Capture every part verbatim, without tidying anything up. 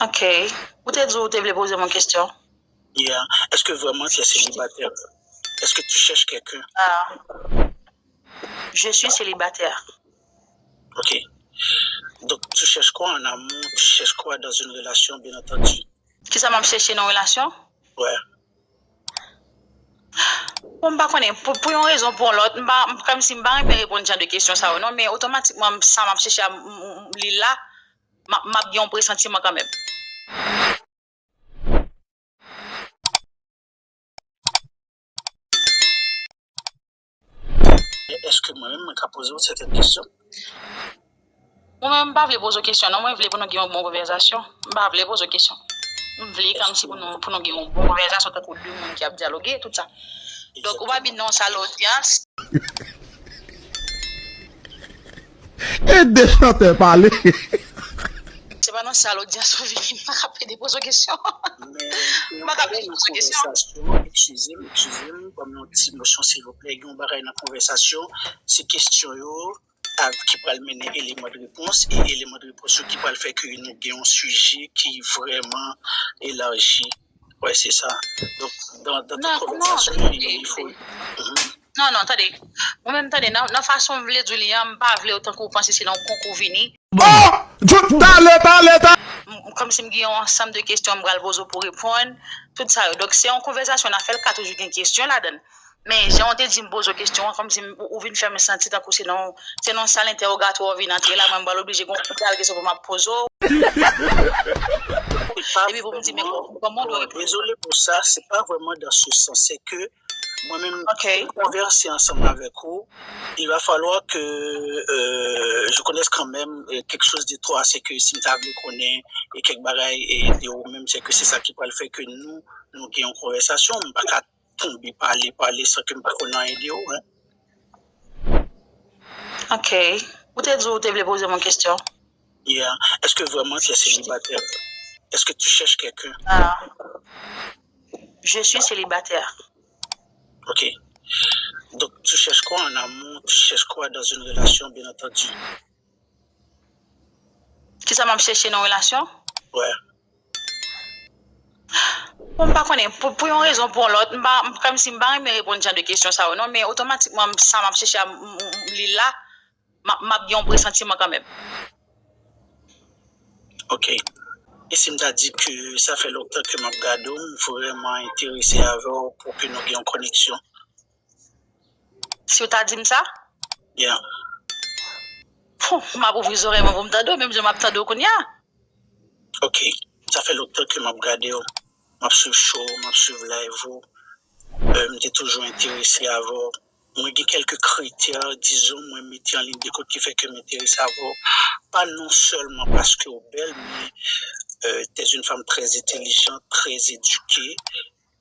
Ok. Ou te di ou te vle poze m yon kesyon. Yeah. Est-ce que vraiment tu es célibataire? Est-ce que tu cherches quelqu'un? Ah. Je suis célibataire. Ok. Donc, tu cherches quoi en amour? Tu cherches quoi dans une relation, bien entendu? Kisa m ap chèche nan relasyon? Ouais. Bon, m pa konnen, pou, pou yon rezon, pou yon lòt, m pa, m, kòmsi m pa renmen reponn jan de kesyon sa yo, non, men otomatikman, sa m ap chèche a, m, m, m, li la, m ap, m ap gen yon presantiman kanmenm. Èske mwen menm, mwen ka poze w sèten kesyon? Mwen menm, m pa vle poze w kesyon, non. Mwen vle pou nou gen yon bon konvèsasyon. M pa vle poze w kesyon. M vle kòmsi pou nou, pou nou gen yon bon konvèsasyon, tankou de moun ki ap dyaloge, tout sa. Donk, ou pa vin nan yon sal odyans. Ede chantè pale. Se pa nan sal odyans ou vini, m pa ka pede poze w kesyon. M pa ka pede poze w kesyon. Eskize m, eskize m, ban m yon ti motion, silvouplè. Gen yon bagay nan konvèsasyon, se kesyon yo a, ki pral mennen eleman de repons, e eleman de repons yo ki pral fè ke nou gen yon sijè ki vrèman elaji. Wè, se sa. Donk, dans, dans toute conversation, il, il faut. Mhm. Non, non, tande. Mwen menm, tande, nan, nan fason m vle di w li an, m pa vle w tankou w panse se nan yon konkou vini. Oh! Jout, tale, tale, tale! M, m, kòmsi m gen yon ansanm de kesyon m pral poze w pou w reponn, tout sa yo. Donk, se yon konvèsasyon n ap fè l, ka toujou gen kesyon ladan l. Men, jan w te di m poze w kesyon an, kòmsi m, ou, ou vin fè m santi tankou se nan, se nan sal entèwogatwa w vin antre la, mwen m pral oblije gen yon kantite kesyon pou m ap poze w. Epi pou m di, men kòman w dwe reponn. Dezole pou sa, se pa vrèman dans ce sens. Se ke mwen menm, pou m konvèse ansanm avèk ou, il va falloir que euh, je connaisse quand même euh, quelque chose de toi. Se ke si m ta vle konnen e kèk bagay e de ou menm, se ke se sa ki pral fè ke nou, nou gen yon konvèsasyon. M pa ka tonbe pale, pale san ke m pa konn anyen de ou, hein. Ok. Ou te di ou te vle poze m yon kesyon. Yeah. Est-ce que vraiment tu es célibataire? Est-ce que tu cherches quelqu'un? Ah. Je suis célibataire. Ok. Donc, tu cherches quoi en amour? Tu cherches quoi dans une relation, bien entendu? Kisa m ap chèche nan relasyon? Ouais. Bon, m pa konnen, pou, pou yon rezon, pou yon lòt, m pa, m, kòmsi m pa renmen reponn jan de kesyon sa yo, non, men otomatikman, sa m ap chèche a, m, m, m, li la, m ap, m ap gen yon presantiman kanmenm. Ok. E si m ta di ke sa fè lontan ke m ap gade w, m vrèman enterese avè w pou ke nou gen yon koneksyon? Si w ta di m sa? Yeah. Pouf, m ap ouvri zòrèy mwen pou m tande w, menm jan m ap tande w kounye a. Ok. Sa fè lontan ke m ap gade w. M ap swiv show w, m ap swiv live ou. Euh, m te toujou enterese avè w. Mwen gen kèlke kritè, dizon, mwen mete an liy de kont ki fè ke m enterese avè w. Pa non sèlman paske w bèl, men euh, t'es une femme très intelligente, très éduquée.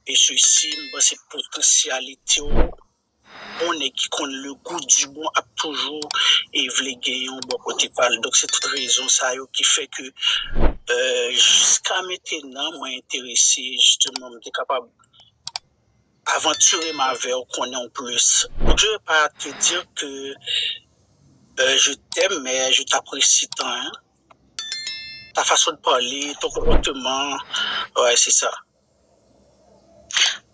E sesi, m panse potansyalite w, yon nèg ki konn le goût du bon ap toujou e vle genyen w bò kote pa l. Donk, se tout rezon sa yo ki fè ke, euh, jiska mentenan, mwen enterese, jisteman, m te kapab avantire m avè w, konnen w plis. Donc, je vais pas te dire que euh, je t'aime, mais je t'apprécie tant, hein. Ta façon de parler, ton comportement, ouais, c'est ça.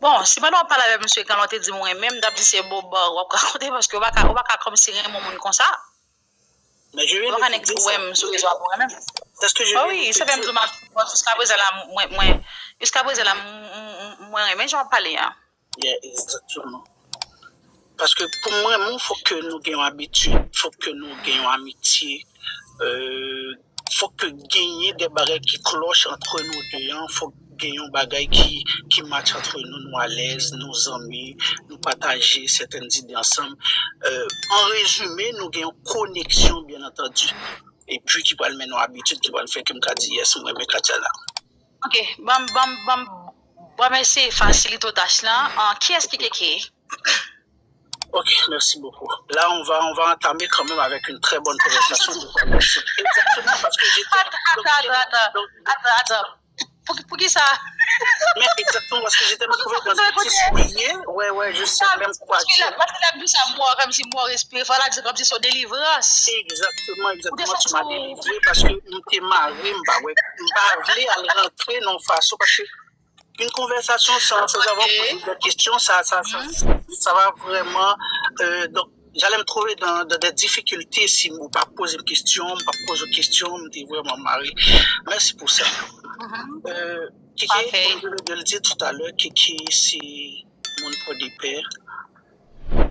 Bon, si pandan w ap pale avè misye, kan w te di m renmen m, m t ap di se boba w ap rakonte, paske w pa ka, w pa ka kòmsi renmen yon moun konsa. Ou pa ka nèk di w renmen m sou rezo ap renmen m. Wi, sa fè m di w m ap, jiska prezan la, mwen, mwen, jiska prezan la, m, m, m, mwen renmen jan w ap pale a. Yeah, exactement. Paske pou mwen, renmen w, fòk ke nou gen yon abitid, fòk ke nou gen yon amitye, euh, fòk ke genyen de bagay ki klòch antre nou de an, fòk gen yon bagay ki, ki match antre nou, nou alèz, nou zanmi, nou pataje sètèn zide ansanm. Euh, an rezime, nou gen yon koneksyon, byen antandi. Epi ki pral mennen yon abitid ki pral fè ke m ka di, yes, mwen renmen Katiana. Ok, ban m, ban m, ban m, ban m eseye fasilite w tach lan. Ah, kiyès ki Keke? Ok, merci beaucoup. Là, on va, on va entamer quand même avec une très bonne conversation de parler sur... Exactement, parce que j'étais... Attends, attends, attends, attends, attends, attends. Pou, pou ki sa? Mais exactement, parce que j'étais me trouver dans un petit soulier. Ouais, ouais, je sais même quoi dire. Paske lè m di sa, m wè kòmsi m wè respire, fò la di kòmsi se yon delivrans. Exactement, exactement, tu m'as délivré parce que m te mare, m pa wè, m pa vle al rantre nan fason, parce que une conversation sans, sans avoir posé de questions, ça, ça, ça, ça va vraiment, euh, donc, j'allais me trouver dans, dans des difficultés si m pa poze m kesyon, m pa poze kesyon, m te vrèman mare. Merci pour ça. Euh, Kiki, comme je viens de le dire tout à l'heure, Kiki, c'est moun Pòdepè.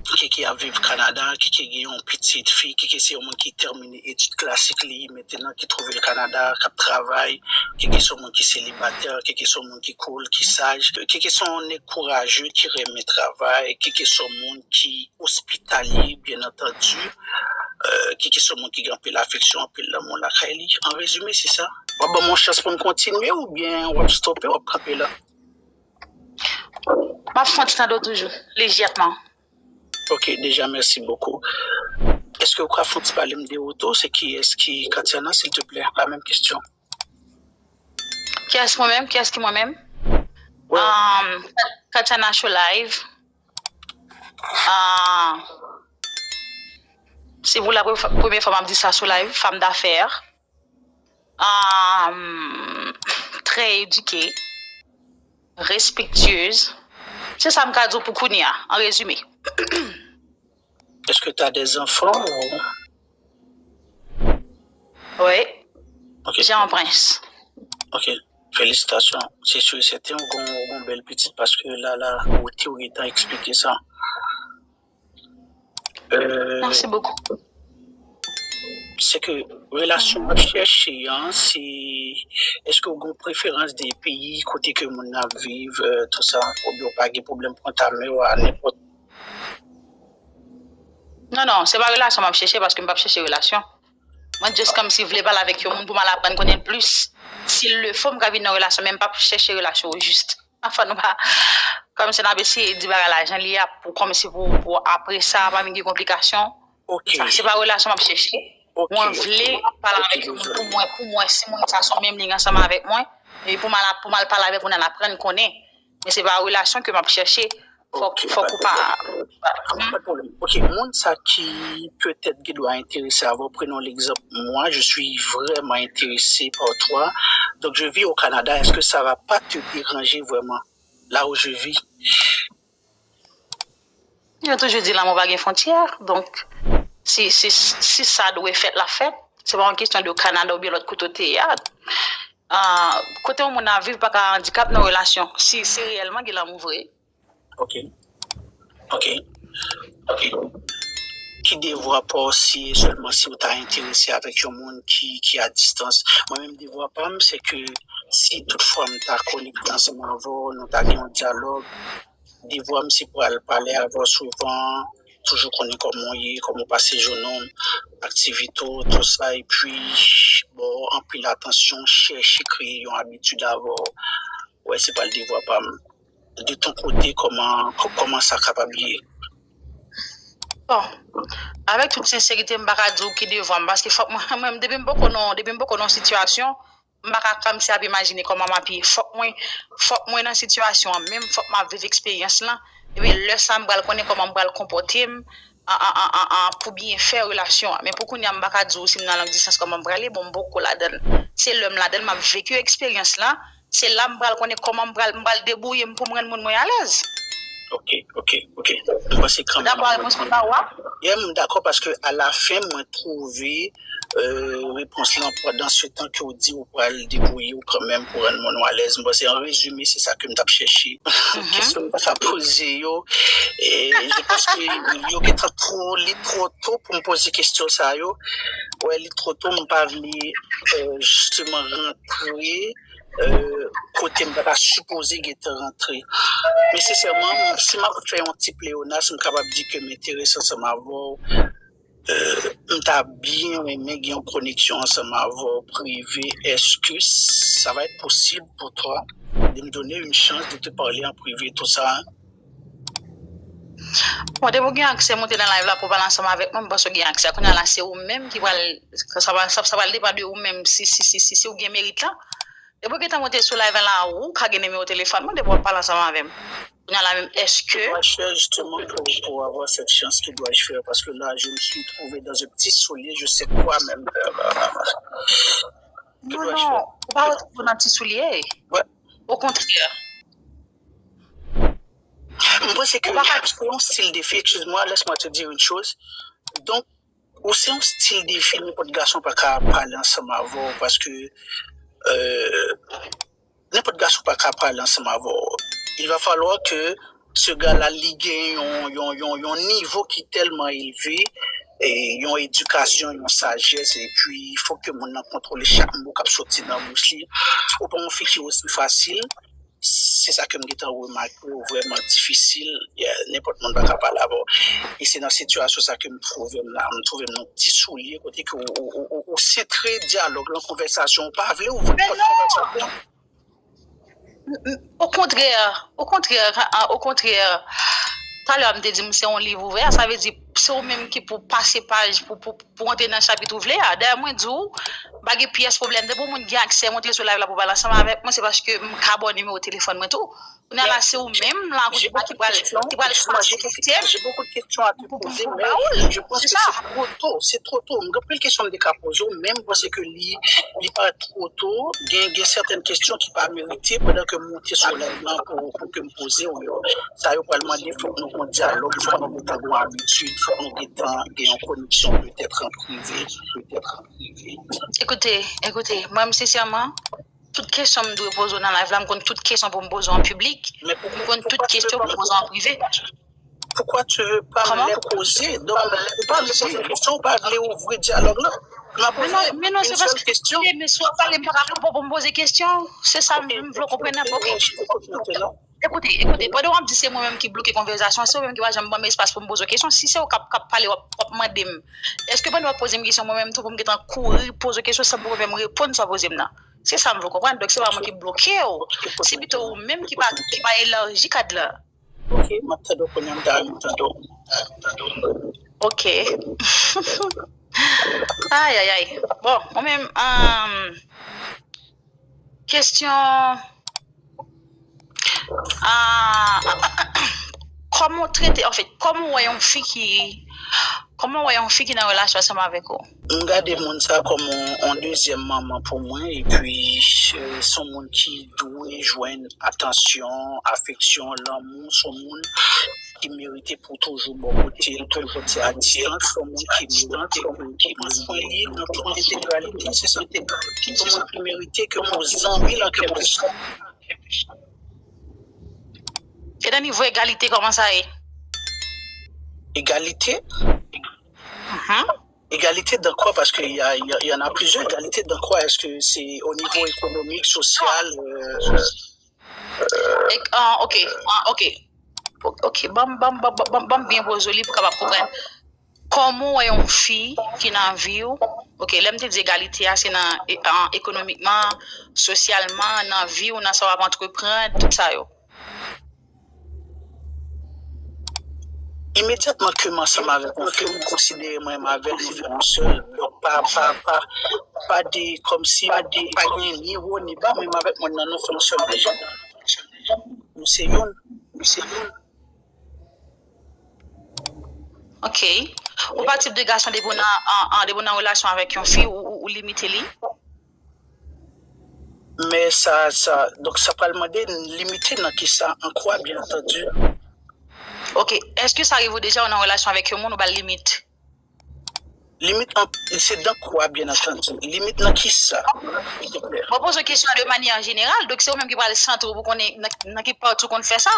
Kiki ap viv Kanada, Kiki gen yon pitit fi, Kiki se yon moun ki tèmine etid klasik li, mentenan ki twouve l Kanada, k ap travay, Kiki se yon moun ki selibatè, Kiki se yon moun ki cool, ki saj, Kiki se yon nèg kouraje, ki renmen travay, Kiki se yon moun ki ospitalye, byen antandi, Kiki se yon moun ki gen anpil afeksyon, anpil lanmou lakay li. An rezime, se sa. W ap ban m yon chans pou n kontinye oubyen w ap stope, w ap kanpe la? M ap fè yon ti tande w toujou, lejèman. Ok, déjà, merci beaucoup. Èske ou ka fè yon ti pale m de ou tou? Se kiyès ki Katiana, silteplè? La menm kesyon. Kiyès mwen menm? Kiyès ki mwen menm? Um, Katiana Show Live. Ah, si pou la premyè fwa m ap di sa sou live, femme d'affaires. Um, très éduquée, respectueuse. Se sa m ka di w pou kounye a, an rezime. Est-ce que tu as des enfants ou... Oui. Ok. J'ai un prince. Ok. Felisitasyon. Se si e sèten ou gon, ou gon bèl pitit paske la, la, ou te ou gentan eksplike sa. Merci beaucoup. Se ke relasyon w ap chèche an, se, èske w gen preferans de peyi kote ke moun nan ap viv, tou sa, oubyen w pa gen pwoblèm pou w antame w a nenpòt? Non, non, se pa relasyon m ap chèche paske m p ap chèche relasyon. Mwen just kòmsi vle pale avèk yon moun pou m al aprann konnen l plis. Si l le fo, m ka vin nan relasyon, men m p ap chèche relasyon o jis. Anfen, nou pa, kòmsi n ap eseye di bagay la jan li ye a, pou kòmsi pou, pou apre sa pa vin gen konplikasyon. Ok. Sa, se pa relasyon m ap chèche. Ok. Mwen vle pale avèk yon moun pou mwen, pou mwen, si moun sa sou menm liy ansanm avèk mwen, epi pou m al, pou m al pale avèk moun nan, aprann konnen. Men se pa relasyon ke m ap chèche. Fòk, fòk ou pa... Pa de pwoblèm. Ok, moun sa ki petèt gen dwa enterese avè w, prenons l'exemple, moi, je suis vraiment intéressé par toi. Donc, je vis au Canada. Est-ce que ça va pas te déranger vraiment, là où je vis? Yo toujou di lanmou pa gen fwontyè. Donk, si, si, si sa dwe fèt, l ap fèt. Se pa yon kesyon de Kanada oubyen lòt kote w te ye a. Ah, kote yon moun ap viv pa ka andikap nan relasyon. Si, si reyèlman gen lanmou vre. Ok. Ok. Ok. Ki devwa pa w si e sèlman si w ta enterese avèk yon moun ki, ki a distans? Mwen menm, devwa pa m, se ke si toutfwa m ta konekte ansanm avè w, nou ta gen yon dyalòg, devwa m se pou al pale avè w souvan, toujou konnen kòman w ye, kòman w pase jounen w, aktivite w, tou sa, epi ba w anpil atansyon, chèche kreye yon abitid avè w. Wè, se pral devwa pa m. De ton kote, kòman, kò-, kòman sa kapab ye? Bon, avèk tout senserite, m pa ka di w ki devwa m, paske fòk mwen, mwen, depi m poko nan, depi m poko nan sitiyasyon, m pa ka kòmsi ap imajine kòman m ap ye. Fòk mwen, fòk mwen nan sitiyasyon an menm, fòk m ap viv eksperyans lan. Epi lè sa, m pral konnen kòman m pral konpòte m an, an, an, an, an, pou byen fè relasyon an. Men pou kounye a, m pa ka di w si m nan long distans kòman m prale, bon, m poko ladan l. Se lè m ladan l, m ap veki eksperyans lan. Se la m pral konnen kòman m pral, m pral debouye m pou m rann moun mwen alèz. Ok, ok, ok. M panse kanmenm. Dakò a repons mwen ba w a? Yeah, m dakò paske alafen mwen twouve, euh, repons lan pandan se tan ke w di w pral debouye w kanmenm pou rann moun ou alèz. M panse an rezime se sa ke m t ap chèche. Kesyon m pa sa poze yo, e je pense que yo gentan two, li two to pou m poze kesyon sa yo. Wè, li two to, m pa vle, euh, justement rantre euh, kote m pa ta sipoze gentan rantre. Nesesèman, si m ap fè yon ti pleyonas, m kapab di ke m enterese ansanm avè w. Euh, m ta byen renmen gen yon koneksyon ansanm avè w prive. Est-ce que ça va être possible pour toi de me donner une chance de te parler en privé, tout ça, hein? Bon, depi w gen aksè monte nan live la pou w pale ansanm avèk mwen, m panse w gen aksè. Kounye a la, se ou menm ki pral, sa pral, sa, sa pral depann de ou menm, si, si, si, si, si w gen merit lan. Depi w gentan monte sou live la, ou ka gen nimewo telefòn mwen, depi w ap pale ansanm avè m. Kounye a la menm, èske... Que dois-je faire justement pour, pour avoir cette chance? Que dois-je faire? Parce que là, je me suis trouvé dans un petit soulier, je sais quoi même. Euh, que... Non, dois-je non, faire? Ou pa retwouve w nan ti soulye. Ouais. Okontrè. M panse ke ou pa ka, se yon stil de fi, excuse-moi, laisse-moi te dire une chose. Donk, ou se yon stil de fi, nenpòt gason pa ka pale ansanm avè w, paske, euh, nenpòt gason pa ka pale ansanm avè w. Il va falloir que ce gars-là, li gen yon, yon, yon, yon nivo ki tèlman elve, e yon edikasyon, yon sajès, epi fòk ke moun nan kontwole chak mo k ap soti nan bouch li. Ou pa yon fi ki osi fasil, se sa ke m gentan remake, ou vrèman difisil, yeah, nenpòt moun pa ka pale avè w. E se nan sitiyasyon sa ke m twouve m la, m twouve m nan ti soulye kote ke ou, ou, ou, ou, ou sentre dyalòg lan, konvèsasyon, ou pa vle ouvri pòt konvèsasyon lan. Okontrè, okontrè, okontrè, talè a m te di m se yon liv ouvè, sa vle di se ou menm ki pou pase paj pou, pou, pou antre nan chapit ou vle a. Dayè mwen di w, m pa gen pyès pwoblèm. Depi yon moun gen aksè monte sou live la pou pale ansanm avèk mwen, se paske m ka ba w nimewo telefòn mwen tou. Kounye a la, se ou menm la kounye a ki pral, ki pral fasilite m pou, pou, pou ba w l. Se sa. Se tro to, se tro to. M gen anpil kesyon m te ka poze w, men m panse ke li, li pa tro to. Gen, gen sèten kesyon ki pa merite pandan ke m monte sou live lan pou, pou ke m poze w yo. Sa yo pral mande fòk nou gen yon dyalòg, fòk nou gentan gen yon abitid, fòk nou gentan gen yon koneksyon petèt an prive, petèt an prive. Ekoute, ekoute, mwen, m sensèman, tout kesyon m dwe poze w nan live la, m konn tout kesyon pou m poze w an piblik, m konn tout kesyon pou m poze w an prive. Pourquoi tu veux pas me les poser? Donk, ou pa vle poze kesyon, ou pa vle ouvri dyalòg lan. M a poze yon sèl kesyon. Men non, men non, se paske, men si w ap pale, m pa ka konprann pou m poze kesyon. Se sa m vle w konprann nan. Ok. Ekoute, ekoute, pandan w ap di se mwen menm ki bloke konvèsasyon, se ou menm ki pa janm ban m espas pou m poze w kesyon. Si se ou k ap, k ap pale, w ap, w ap mande m, èske pandan w ap poze m kesyon, mwen menm tou pou m gentan kouri poze w kesyon san pou mwen menm reponn sa w poze m nan? Se sa m vle w konprann. Donk, se pa mwen ki bloke w. Se pito ou menm ki pa, ki pa elaji kad la. Ok, m ap tande w kounye a, m ta renmen tande w. Ok. Ay, ay, ay. Bon, mwen menm, um, kesyon, ah, kòman w trete, anfèt, kòman w wè yon fi ki, kòman w wè yon fi ki nan relasyon ansanm avèk ou? M gade moun sa kòm yon, yon dezyèm manman pou mwen, epi, euh, se yon moun ki dwe jwenn atansyon, afeksyon, lanmou, se yon moun ki merite pou toujou bò kote l, toujou te a distans, se yon moun ki merite pou, pou pran swen li nan tout entegralite, se sa. Se yon moun ki merite ke pou zanmi l an kèlkesòt. E nan nivo egalite, kòman sa ye? Egalite? Mhm. Égalité dans quoi? Parce qu'il y a, il y a, il y en a plusieurs. Égalité dans quoi? Est-ce que c'est au niveau économique, social, euh, euh, ah, ok, ah, ok. Ok, ban m, ban m, ban m, ban m, ban m byen poze w li pou w kapab konprann. Kòman w wè yon fi ki nan vi w? Ok, lè m te di egalite a, se nan, e, an, ekonomikman, sosyalman, nan vi w, nan sa w ap antreprann, tout sa yo. Imedyatman ke m ansanm avèk yon fi, m konsidere mwen menm avè l, nou fè yon sèl. Donk, pa, pa, pa, pa de, kòmsi, pa de, pa gen ni wo ni ba, menm avèk mwen nan, nou fè yon sèl deja. Nou se youn, nou se youn. Ok. Ou pa tip de gason depi w nan, an, an, depi w nan relasyon avèk yon fi, ou, ou, ou limite li? Men sa, sa, donk sa pral mande limite nan kisa, en quoi, bien entendu? Ok, èske sa rive w deja ou nan relasyon avèk yon moun ou ba l limit? Limit an, se dans quoi, bien entendu? Limit nan kisa? Mwen poze w kesyon an de manyè jeneral, donk se ou menm ki pral santre w pou konnen nan, nan ki pati w konn fè sa.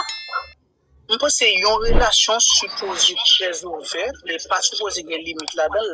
M panse yon relasyon sipoze trè ouvè, men pa sipoze gen limit ladan l.